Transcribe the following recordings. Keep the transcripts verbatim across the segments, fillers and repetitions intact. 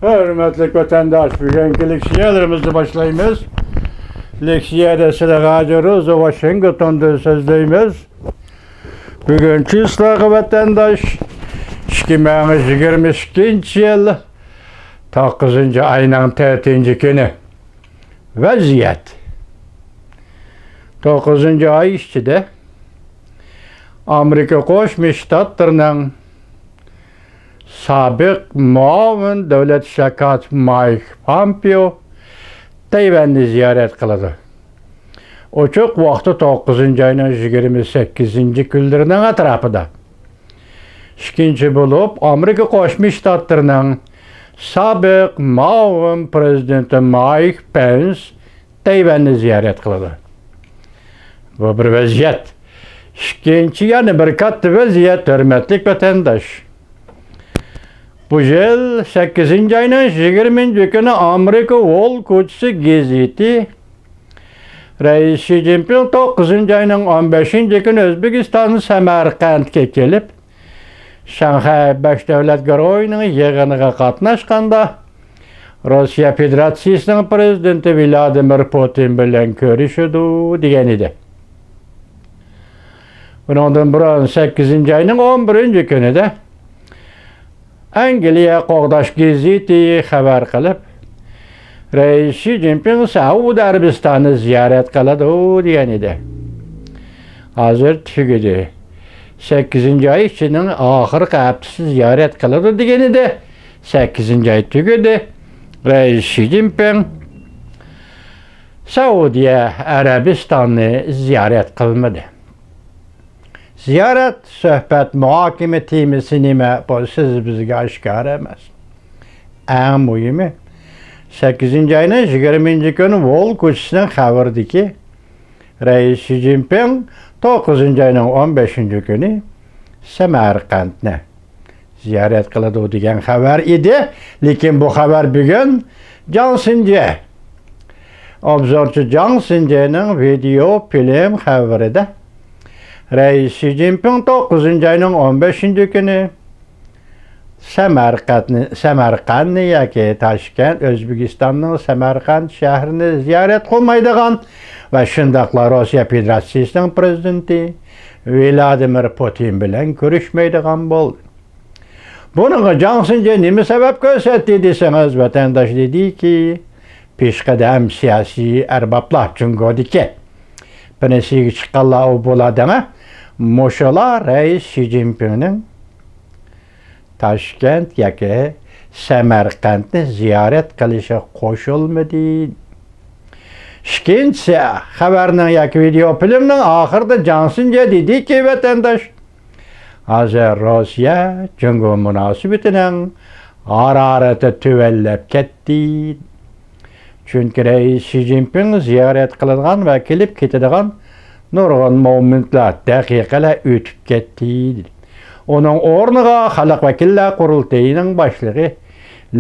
ھۆرمەتلىك ۋەتەنداش، بۈگۈنكى لېكسىيەلىرىمىزنى باشلايمىز. لېكسىيەدە سىلەرگە ھاجى روزا ۋاشىنگتوندىن سۆزلەيمىز. بۈگۈن چىسلاغا ۋەتەنداش، ئىككى مىڭ يىگىرمە ئىككىنچى يىل توققۇزىنچى ئاينىڭ تۆتىنچى كۈنى. ۋەزىيەت. توققۇزىنچى ئاي ئىچىدە ئامېرىكا قوشما شتاتلىرىنىڭ سابىق مۇئاۋىن دۆلەت ئىشلار كاتىپى مايك پامپېئو تەيۋەننى زىيارەت قىلىدۇ. ئوچۇق ۋاقتى توققۇزىنچى ئاينىڭ يىگىرمە سەككىزىنچى كۈنلىرىنىڭ ئەتراپىدا. ئىككىنچى بولۇپ، ئامېرىكا قوشما شتاتلىرىنىڭ سابىق مۇئاۋىن پرېزىدېنتى مايك پېنس تەيۋەننى زىيارەت قىلىدۇ. بۇ بىر ۋەزىيەت. ئىككىنچى يەنە بىر كاتتا ۋەزىيەت، ھۆرمەتلىك ۋەتەنداش. بۇ يىل سەككىزىنچى ئاينىڭ يىگىرمىنچى كۈنى ئامېرىكا ۋول كوچىسى گېزىتى رەئىس شى جىنپىڭ توققۇزىنچى ئاينىڭ ئون بەشىنچى كۈنى ئۆزبېكىستان سەمەرقەنتكە كېلىپ، شاڭخەي بەش دۆلەت گۇرۇھىنىڭ يىغىنىغا قاتناشقاندا، روسىيە فېدېراتسىيىسىنىڭ پرېزىدېنتى ۋلادىمىر پۇتىن بىلەن كۆرۈشىدۇ، دېگەن ئىدى. بۇنىڭدىن بۇرۇن سەككىزىنچى ئاينىڭ ئون بىرىنچى كۈنىدە ئەنگلىيە قوغداش گېزىتى خەۋەر قىلىپ، رەئىس شى جىنپىڭ سەئۇدى ئەرەبىستاننى زىيارەت قىلىدۇ، دېگەن ئىدى. ھازىر تۈگىدى. سەككىزىنچى ئاي ئىچىنىڭ ئاخىرقى ھەپتىسى زىيارەت قىلىدۇ، دېگەن ئىدى. سەككىزىنچى ئاي تۈگىدى. رەئىس شى جىنپىڭ سەئۇدىيە ئەرەبىستاننى زىيارەت قىلمىدى. زىيارەت، سۆھبەت، مۇھاكىمە تېمىسى نېمە، بۇ سىز بىزگە ئاشكارا ئەمەس. ئەڭ مۇھىمى، سەككىزىنچى ئاينىڭ يىگىرمىنچى كۈنى ۋول كوچىسىنىڭ خەۋىرىدىكى رەئىس شى جىنپىڭ توققۇزىنچى ئاينىڭ ئون بەشىنچى كۈنى سەمەرقەنتنى زىيارەت قىلىدۇ دېگەن خەۋەر ئىدى. لېكىن بۇ خەۋەر بۈگۈن جاڭ سىنجې، ئوبزورچى جاڭ سىنجېنىڭ ۋىدېئو فىلىم خەۋىرىدە رەئىس شى جىنپىڭ توققۇزىنچى ئاينىڭ ئون بەشىنچى كۈنى سەمەرقەنتنى، سەمەرقەنتنى ياكى تاشكەنت، ئۆزبېكىستاننىڭ سەمەرقەنت شەھىرىنى زىيارەت قىلمايدىغان ۋە شۇنداقلا روسىيە فېدېراتسىيىسىنىڭ پرېزىدېنتى ۋلادىمىر پۇتىن بىلەن كۆرۈشمەيدىغان بولدى. بۇنىڭغا جاڭ سىنجې نېمە سەۋەب كۆرسەتتى دېسىڭىز، ۋەتەنداش دېدىكى، پېشقەدەم سىياسىي ئەربابلار، جۇڭگودىكى پېنسىيىگە چىققانلار، ئۇ بۇلار دەڭە، مۇشۇلار رەئىس شى جىنپىڭنىڭ تاشكەنت ياكى سەمەرقەنتنى زىيارەت قىلىشىغا قوشۇلمىدى. ئىككىنچىسى، خەۋەرنىڭ ياكى ۋىدېئو فىلىمنىڭ ئاخىرىدا جاڭ سىنجې دېدىكى، ۋەتەنداش، ھازىر روسىيە جۇڭگو مۇناسىۋىتىنىڭ ھارارىتى تۆۋەنلەپ كەتتى. چۈنكى رەئىس شى جىنپىڭ زىيارەت قىلىدىغان ۋە كېلىپ كېتىدىغان نۇرغۇن مومېنتلار، دەقىقىلەر ئۆتۈپ كەتتى. ئۇنىڭ ئورنىغا خەلق ۋەكىللەر قۇرۇلتىيىنىڭ باشلىقى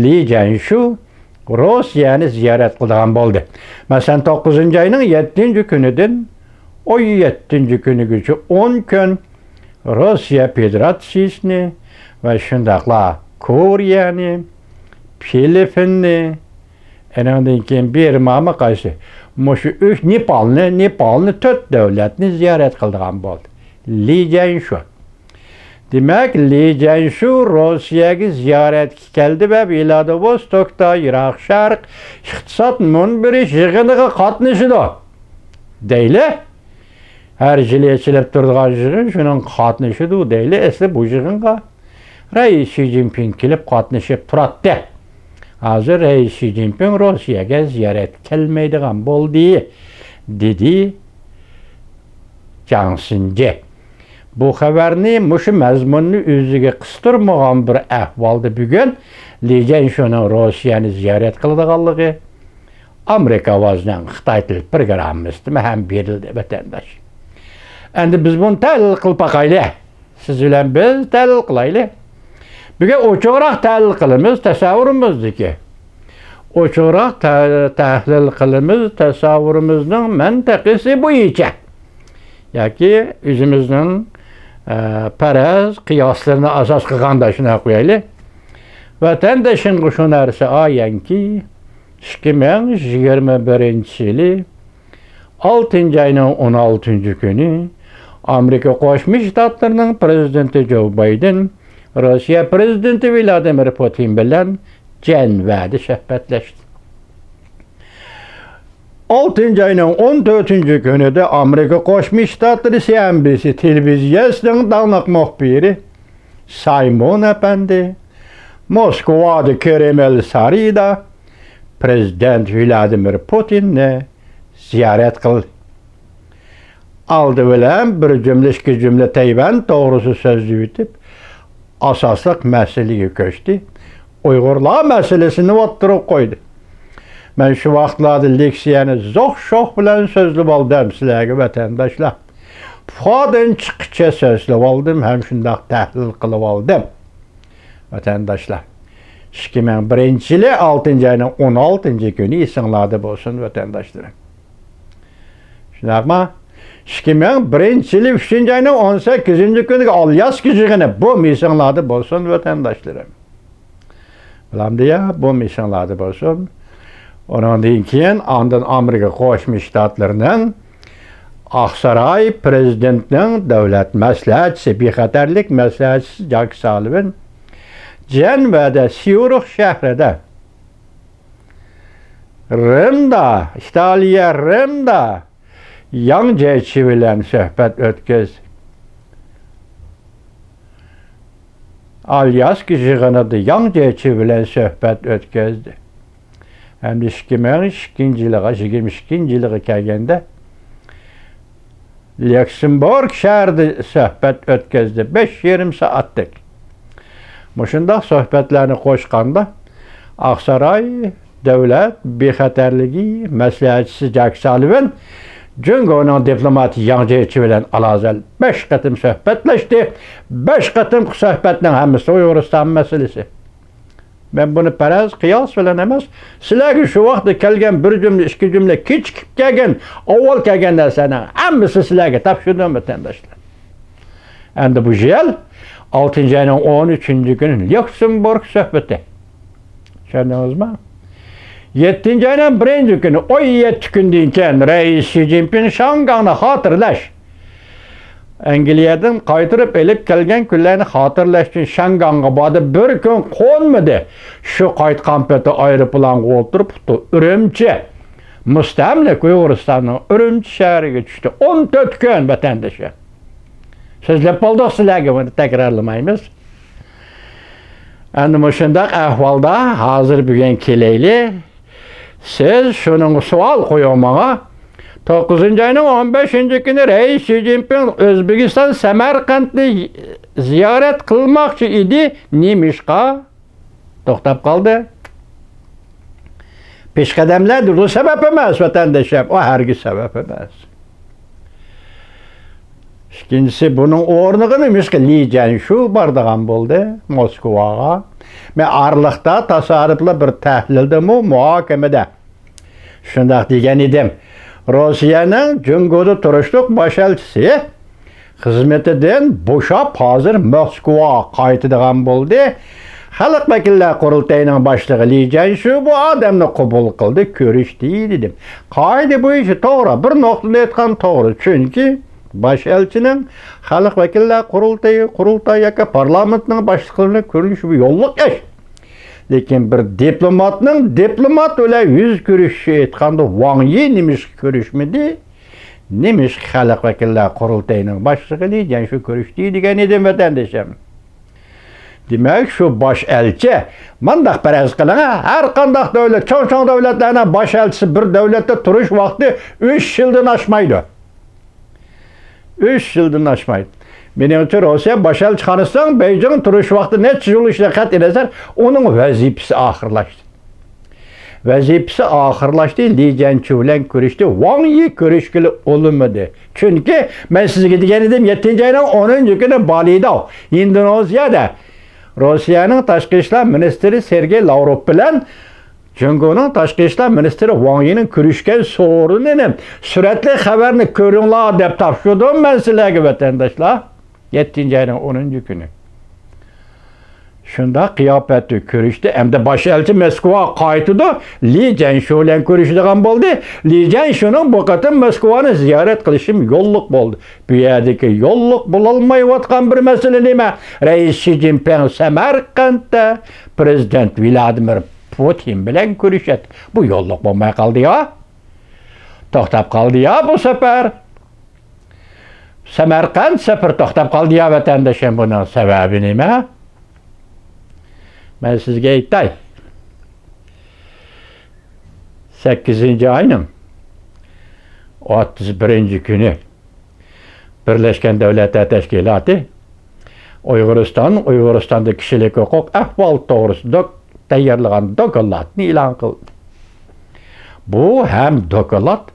لى جيەنشۇ روسىيەنى زىيارەت قىلىدىغان بولدى. مەسىلەن، توققۇزىنچى ئاينىڭ يەتتىنچى كۈنىدىن ئون يەتتىنچى كۈنىگىچە ئون كۈن روسىيە فېدېراتسىيىسىنى ۋە شۇنداقلا كورېيەنى، فىلىپپىننى، ئېنىڭدىن كېيىن بىرمامۇ قايسى، مۇشۇ ئۈچ، نېپالنى، نېپالنى، تۆت دۆلەتنى زىيارەت قىلىدىغان بولدى. لى جيەنشۇ. دېمەك، لى جيەنشۇ روسىيەگە زىيارەتكە كەلدى ۋە ۋلادىۋوستوكتا يىراق شەرق ئىقتىساد مۇنبىرى يىغىنىغا قاتنىشىدۇ دەيلى. ھەر يىلى ئېچىلىپ تۇرىدىغان يىغىن، شۇنىڭغا قاتنىشىدۇ دەيلى. ئەسلى بۇ يىغىنغا رەئىس شى جىنپىڭ كېلىپ قاتنىشىپ تۇراتتى. ھازىر رەئىس شى جىنپىڭ روسىيەگە زىيارەتكە كەلمەيدىغان بولدى، دېدى جاڭ سىنجې. بۇ خەۋەرنى، مۇشۇ مەزمۇننى ئۆزىگە قىستۇرمىغان بىر ئەھۋالدا بۈگۈن لى جيەنشۇنىڭ روسىيەنى زىيارەت قىلىدىغانلىقى ئامېرىكا ئاۋازىنىڭ خىتاي تىل پروگراممىسىدىمۇ ھەم بېرىلدى، ۋەتەنداش. ئەمدى بىز بۇنى تەھلىل قىلىپ باقايلى. سىز بىلەن بىز تەھلىل قىلايلى. بۈگۈن ئوچۇقراق تەھلىل قىلىمىز تەسەۋۋۇرىمىزدىكى. ئوچۇقراق تە-، تەھلىل قىلىمىز تەسەۋۋۇرىمىزنىڭ مەنتىقىسى بويىچە. ياكى ئۆزىمىزنىڭ، ئە، پەرەز قىياسلىرىنى ئاساس قىلغاندا شۇنداق قويايلى. ۋەتەندىشىمغا شۇ نەرسە ئايانكى، ئىككى مىڭ يىگىرمە بىرىنچى يىلى ئالتىنچى ئاينىڭ ئون ئالتىنچى كۈنى ئامېرىكا قوشما شتاتلىرىنىڭ پرېزىدېنتى جو بايدېن روسىيە پرېزىدېنتى ۋلادىمىر پۇتىن بىلەن جەنۋەدە سۆھبەتلەشتى. ئالتىنچى ئاينىڭ ئون تۆتىنچى كۈنىدە ئامېرىكا قوشما شتاتلىرى سى ئېن بى سى تېلېۋىزىيەسىنىڭ داڭلىق مۇخبىرى سايمون ئەپەندى موسكۋادا كرېمىل سارىيىدا پرېزىدېنت ۋلادىمىر پۇتىننى زىيارەت قىلدى. ئالدى بىلەن بىر جۈملە، ئىككى جۈملە تەيۋەن توغرىسىدا سۆزلىۋېتىپ، ئاساسلىق مەسىلىگە كۆچتى. ئۇيغۇرلار مەسىلىسىنى ئوتتۇرىغا قويدى. مەن شۇ ۋاقىتلاردا لېكسىيەنى زوق شوخ بىلەن سۆزلىۋالدىم سىلەرگە، ۋەتەنداشلار. پۇخادىن چىققىچە سۆزلىۋالدىم ھەم شۇنداق تەھلىل قىلىۋالدىم، ۋەتەنداشلار. ئىككى مىڭ بىرىنچى يىلى ئالتىنچى ئاينىڭ ئون ئالتىنچى كۈنى ئېسىڭلاردا بولسۇن، ۋەتەنداشلىرىم. شۇنداقمۇ؟ ئىككى مىڭ بىرىنچى يىلى ئۈچىنچى ئاينىڭ ئون سەككىزىنچى كۈنىدىكى ئالياسكا يىغىنى، بۇ مېسىڭلاردا بولسۇن، ۋەتەنداشلىرىم. بىلەمدۇ يا، بۇ مېسىڭلاردا بولسۇن. ئۇنىڭدىن كېيىن ئاندىن ئامېرىكا قوشما شتاتلىرىنىڭ ئاقساراي پرېزىدېنتنىڭ دۆلەت مەسلىھەتچىسى، بىخەتەرلىك مەسلىھەتچىسى جاك سالىۋىن جەنۋەدە، سيۇرىخ شەھىرىدە، رىمدا، ئىتالىيە رىمدا ياڭ جيېچى بىلەن سۆھبەت ئۆتكۈز. ئالياسكا يىغىنىدا ياڭ جيېچى بىلەن سۆھبەت ئۆتكۈزدى. ھەمدە ئىككى مىڭ ئىككىنچى يىلىغا، يىگىرمە ئىككىنچى يىلىغا كەلگەندە، ليۇكسېمبۇرگ شەھىرىدە سۆھبەت ئۆتكۈزدى. بەش يېرىم سائەتلىك. مۇشۇنداق سۆھبەتلەرنى قوشقاندا، ئاقساراي دۆلەت بىخەتەرلىكى مەسلىھەتچىسى جاك سالىۋان جۇڭگونىڭ دىپلوماتى ياڭ جيېچى بىلەن ئالاقىدار بەش قېتىم سۆھبەتلەشتى. بەش قېتىمقى سۆھبەتنىڭ ھەممىسى ئۇيغۇرىستان مەسىلىسى. مەن بۇنى پەرەز، قىياس بىلەن ئەمەس، سىلەرگە شۇ ۋاقىتتا كەلگەن بىر جۈملە، ئىككى جۈملە كېچىكىپ كەلگەن، ئاۋۋال كەلگەن نەرسىلەرنىڭ ھەممىسى سىلەرگە تاپشۇردۇم، ۋەتەنداشلار. ئەمدى بۇ يىل ئالتىنچى ئاينىڭ ئون ئۈچىنچى كۈنى ليۇكسېمبۇرگ سۆھبىتى. چۈشەندىڭىزمۇ؟ يەتتىنچى ئاينىڭ بىرىنچى كۈنى، ئون يەتتە كۈندىن كېيىن رەئىس شى جىنپىڭ شياڭگاڭنى خاتىرىلەش، ئەنگلىيەدىن قايتۇرۇپ ئېلىپ كەلگەن كۈنلەرنى خاتىرىلەش ئۈچۈن شياڭگاڭغا باردى. بىر كۈن قونمىدى. شۇ قايتقان پېتى ئايروپىلانغا ئولتۇرۇپ، ئۇرۇمچى، مۇستەملىكە ئۇيغۇرىستاننىڭ ئۈرۈمچى شەھىرىگە چۈشتى. ئون تۆت كۈن، ۋەتەندىشى. سۆزلەپ بولدۇق سىلەرگە، بۇنى تەكرارلىمايمىز. ئەمدى مۇشۇنداق ئەھۋالدا ھازىر بۈگۈن كېلەيلى. سىز شۇنىڭغا سوئال قويۇڭ ماڭا. توققۇزىنچى ئاينىڭ ئون بەشىنچى كۈنى رەئىس شى جىنپىڭ ئۆزبېكىستان سەمەرقەنتنى زىيارەت قىلماقچى ئىدى. نېمىشقا توختاپ قالدى؟ پېشقەدەملەر دېدى، سەۋەب ئەمەس، ۋەتەندىشىم. ئۇ ھەرگىز سەۋەب ئەمەس. ئىككىنچىسى، بۇنىڭ ئورنىغا نېمىشقا لى جيەنشۇ بارىدىغان بولدى موسكۋاغا؟ مەن ئارىلىقتا تاسادىپلا بىر تەھلىلدىمۇ، مۇھاكىمىدە شۇنداق دېگەن ئىدىم. روسىيەنىڭ جۇڭگودا تۇرۇشلۇق باش ئەلچىسى خىزمىتىدىن بوشاپ، ھازىر موسكۋاغا قايتىدىغان بولدى. خەلق ۋەكىللەر قۇرۇلتىيىنىڭ باشلىقى لى جيەنشۇ بۇ ئادەمنى قوبۇل قىلدى، كۆرۈشتى، دېدىم. قائىدە بويىچە توغرا، بىر نۇقتىدا ئېيتقان توغرا. چۈنكى باش ئەلچىنىڭ خەلق ۋەكىللەر قۇرۇلتىيى، قۇرۇلتاي ياكى پارلامېنتنىڭ باشلىقى بىلەن كۆرۈشۈشى بۇ يوللۇق ئىش. لېكىن بىر دىپلوماتنىڭ دىپلومات بىلەن يۈز كۆرۈشۈشى ئېيتقاندا، ۋاڭ يى نېمىشقا كۆرۈشمىدى؟ نېمىشقا خەلق ۋەكىللەر قۇرۇلتىيىنىڭ باشلىقى لى جيەنشۇ كۆرۈشتى دېگەن ئىدىم، ۋەتەندىشىم. دېمەك، شۇ باش ئەلچى، مانداق پەرەز قىلىڭ، ھەر قانداق دۆلەت، چوڭ-چوڭ دۆلەتلەرنىڭ باش ئەلچىسى بىر دۆلەتتە تۇرۇش ۋاقتى ئۈچ يىلدىن ئاشمايدۇ. ئۈچ يىلدىن ئاشمايدۇ. مېنىڭچە، روسىيە باش ئەلچىخانىسىنىڭ بېيجىڭ تۇرۇش ۋاقتى نەچچە يىل بولۇشىدىن قەتئىينەزەر، ئۇنىڭ ۋەزىپىسى ئاخىرلاشتى. ۋەزىپىسى ئاخىرلاشتى، لى جيەنشۇ بىلەن كۆرۈشتى، ۋاڭ يى كۆرۈشكىلى ئۇنىمىدى. چۈنكى مەن سىزگە دېگەن ئىدىم، يەتتىنچى ئاينىڭ ئونىنچى كۈنى بالىدا، ئىندونېزىيەدە روسىيەنىڭ تاشقى ئىشلار مىنىستىرى سېرگېي لاۋروف بىلەن جۇڭگونىڭ تاشقى ئىشلار مىنىستىرى ۋاڭ يىنىڭ كۆرۈشكەن سورۇنىنى، سۈرەتلىك خەۋەرنى كۆرۈڭلار دەپ تاپشۇردۇم مەن سىلەرگە، ۋەتەنداشلار. يەتتىنچى ئاينىڭ ئونىنچى كۈنى. شۇنداق قىياپەتتە كۆرۈشتى. ئەمدى باش ئەلچى موسكۋاغا قايتىدۇ. لى جيەنشۇ بىلەن كۆرۈشىدىغان بولدى. لى جيەنشۇنىڭ بۇ قېتىم موسكۋانى زىيارەت قىلىشىمۇ يوللۇق بولدى. بۇ يەردىكى يوللۇق بولالمايۋاتقان بىر مەسىلە نېمە؟ رەئىس شى جىنپىڭ سەمەرقەنتتە پىرېزىدېنت ۋلادىمىر پۇتىن بىلەن كۆرۈشەتتى. بۇ يوللۇق بولماي قالدى يا. توختاپ قالدى يا بۇ سەپەر. سەمەرقەنت سەپىرى توختاپ قالدى يا، ۋەتەندىشىم، بۇنىڭ سەۋەبى نېمە؟ مەن سىزگە ئېيتاي. سەككىزىنچى ئاينىڭ ئوتتۇز بىرىنچى كۈنى بىرلەشكەن دۆلەتلەر تەشكىلاتى ئۇيغۇرىستان، ئۇيغۇرىستاندا كىشىلىك ھوقۇق ئەھۋالى توغرىسىدا تەييارلىغان دوكلاتنى ئېلان قىلدى. بۇ ھەم دوكلات،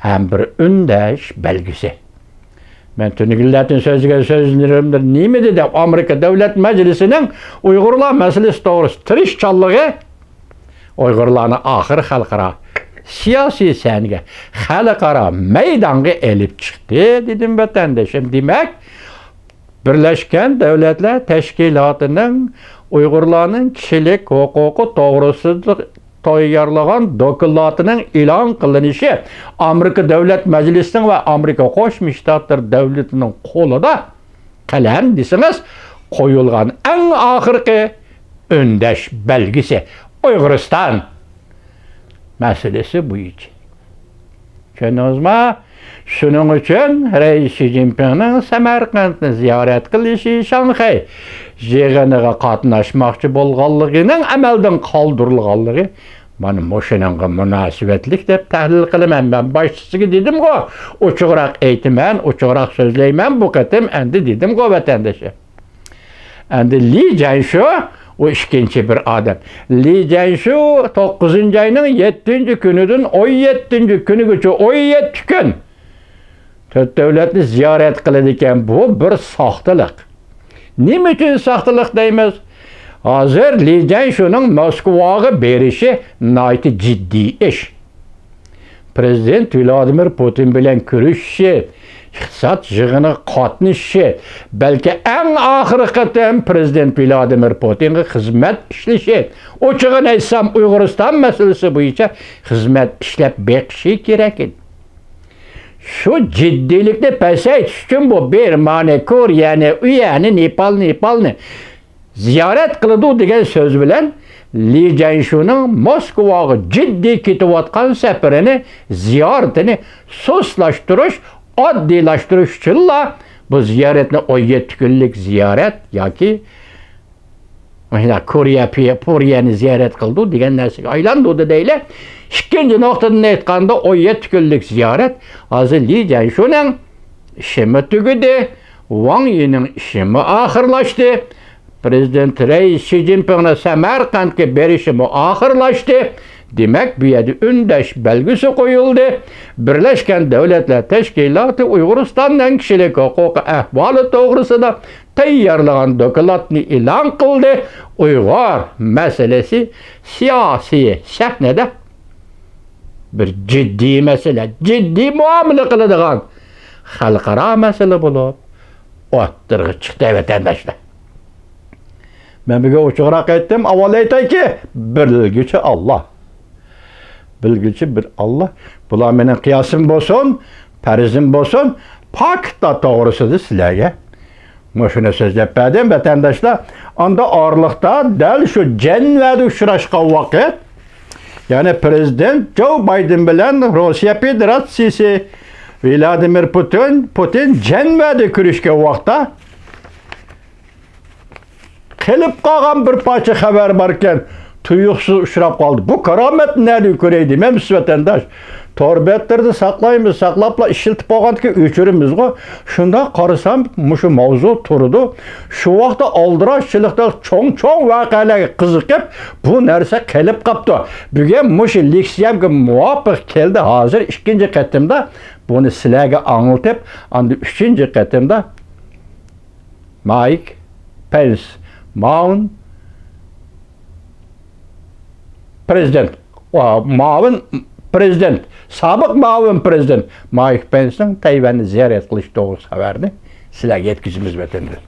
ھەم بىر ئۈندەش بەلگىسى. مەن تۈنۈگۈنلەردىن سۆزلىگەن سۆزلىرىمدە نېمە دېدى؟ ئامېرىكا دۆلەت مەجلىسىنىڭ ئۇيغۇرلار مەسىلىسى توغرىسىدا تىرىشچانلىقى ئۇيغۇرلارنى ئاخىر خەلقئارا سىياسىي سەھنىگە، خەلقئارا مەيدانغا ئېلىپ چىقتى، دېدىم، ۋەتەندىشىم. دېمەك، بىرلەشكەن دۆلەتلەر تەشكىلاتىنىڭ ئۇيغۇرلارنىڭ كىشىلىك ھوقۇقى توغرىسىدا تەييارلىغان دوكلاتىنىڭ ئېلان قىلىنىشى ئامېرىكا دۆلەت مەجلىسىنىڭ ۋە ئامېرىكا قوشما شتاتلىرى دۆلىتىنىڭ قولىدا قەلەم دېسىڭىز قويۇلغان ئەڭ ئاخىرقى ئۈندەش بەلگىسى ئۇيغۇرىستان مەسىلىسى بويىچە. چۈشەندىڭىزما؟ شۇنىڭ ئۈچۈن رەئىس شى جىنپىڭنىڭ سەمەرقەنتنى زىيارەت قىلىشى، شاڭخەي يىغىنىغا قاتناشماقچى بولغانلىقىنىڭ ئەمەلدىن قالدۇرۇلغانلىقى مانا مۇشۇنىڭغا مۇناسىۋەتلىك دەپ تەھلىل قىلىمەن. مەن باشتا سىزگە دېدىمغۇ، ئوچۇقراق ئېيتىمەن، ئوچۇقراق سۆزلەيمەن بۇ قېتىم، ئەمدى دېدىمغۇ، ۋەتەندىشىم. ئەمدى لى جيەنشۇ، ئۇ ئىككىنچى بىر ئادەم. لى جيەنشۇ توققۇزىنچى ئاينىڭ يەتتىنچى كۈنىدىن ئون يەتتىنچى كۈنىگىچە ئون يەتتە كۈن تۆت دۆلەتنى زىيارەت قىلىدىكەن. بۇ بىر ساختىلىق. نېمە ئۈچۈن ساختىلىق دەيمىز؟ ھازىر لى جيەنشۇنىڭ موسكۋاغا بېرىشى ناھايىتى جىددىي ئىش. پىرېزىدېنت ۋلادىمىر پۇتىن بىلەن كۆرۈشۈشى، ئىقتىساد يىغىنىغا قاتنىشىشى، بەلكى ئەڭ ئاخىرقى قېتىم پىرېزىدېنت ۋلادىمىر پۇتىنغا خىزمەت ئىشلىشى، ئوچۇقىنى ئېيتسام، ئۇيغۇرىستان مەسىلىسى بويىچە خىزمەت ئىشلەپ بېقىشى كېرەك ئىدى. شۇ جىددىيلىكنى پەسەيتىش ئۈچۈن بۇ بىرمانى، كورېيەنى، ئۇيەنى، نېپالنى، نېپالنى زىيارەت قىلىدۇ دېگەن سۆز بىلەن لى جيەنشۇنىڭ موسكۋاغا جىددىي كېتىۋاتقان سەپىرىنى، زىيارىتىنى سۇسلاشتۇرۇش، ئاددىيلاشتۇرۇش ئۈچۈنلا بۇ زىيارەتنى ئون يەتتە كۈنلۈك زىيارەت ياكى مۇشۇنداق كورېيە، پورېيەنى زىيارەت قىلىدۇ دېگەن نەرسىگە ئايلاندۇردى دەيلى. ئىككىنچى نۇقتىدىن ئېيتقاندا، ئون يەتتە كۈنلۈك زىيارەت ھازىر لى جيەنشۇنىڭ ئىشىمۇ تۈگىدى، ۋاڭ يىنىڭ ئىشىمۇ ئاخىرلاشتى، پىرېزىدېنت رەئىس شى جىنپىڭنىڭ سەمەرقەنتكە بېرىشىمۇ ئاخىرلاشتى. دېمەك، بۇ يەردە ئۈندەش بەلگىسى قويۇلدى. بىرلەشكەن دۆلەتلەر تەشكىلاتى ئۇيغۇرىستاننىڭ كىشىلىك ھوقۇقى ئەھۋالى توغرىسىدا تەييارلىغان دوكلاتنى ئېلان قىلدى. ئۇيغۇر مەسىلىسى سىياسىي سەھنىدە بىر جىددىي مەسىلە، جىددىي مۇئامىلە قىلىدىغان خەلقئارا مەسىلە بولۇپ ئوتتۇرىغا چىقتى، ۋەتەنداشلار. مەن بۈگۈن ئوچۇقراق ئېيتتىم، ئاۋۋال ئېيتايكى، بىلگۈچى ئاللا. بىلگۈچى بىر ئاللا. بۇلار مېنىڭ قىياسىم بولسۇن، پەرىزىم بولسۇن، پاكىتلار توغرىسىدا سىلەرگە مۇشۇنى سۆزلەپ بەردىم، ۋەتەنداشلار. ئاندا ئارىلىقتا دەل شۇ جەنۋەدە ئۇچراشقان ۋاقىت، يەنى پىرېزىدېنت جو بايدېن بىلەن روسىيە فېدېراتسىيىسى ۋلادىمىر پۇتىن، پۇتىن جەنۋەدە كۆرۈشكەن ۋاقىتتا، قېلىپ قالغان بىر پارچە خەۋەر باركەن، تۇيۇقسىز ئۇچراپ قالدى. بۇ كارامەتنى نەدە كۆرەي دېمەمسىز، ۋەتەنداش؟ تور بەتلىرىدە ساقلايمىز، ساقلاپلا ئىشلىتىپ بولغاندىكىن ئۆچۈرىمىزغۇ. شۇنداق قارىسام، مۇشۇ ماۋزۇ تۇرىدۇ. شۇ ۋاقىتتا ئالدىراشچىلىقتا چوڭ-چوڭ ۋەقەلەرگە قىزىقىپ، بۇ نەرسە قېلىپ قاپتۇ. بۈگۈن مۇشۇ لېكسىيەمگە مۇۋاپىق كەلدى. ھازىر ئىككىنچى قېتىمدا بۇنى سىلەرگە ئاڭلىتىپ، ئاندىن ئۈچىنچى قېتىمدا مايك پېنس، ماۋۇن پىرېزىدېنت، ۋە ماۋۇن پىرېزىدېنت، سابىق ماۋۇن پىرېزىدېنت مايك پېنسنىڭ تەيۋەننى زىيارەت قىلىش توغرىسىدىكى خەۋەرنى سىلەرگە يەتكۈزىمىز، ۋەتەندىن.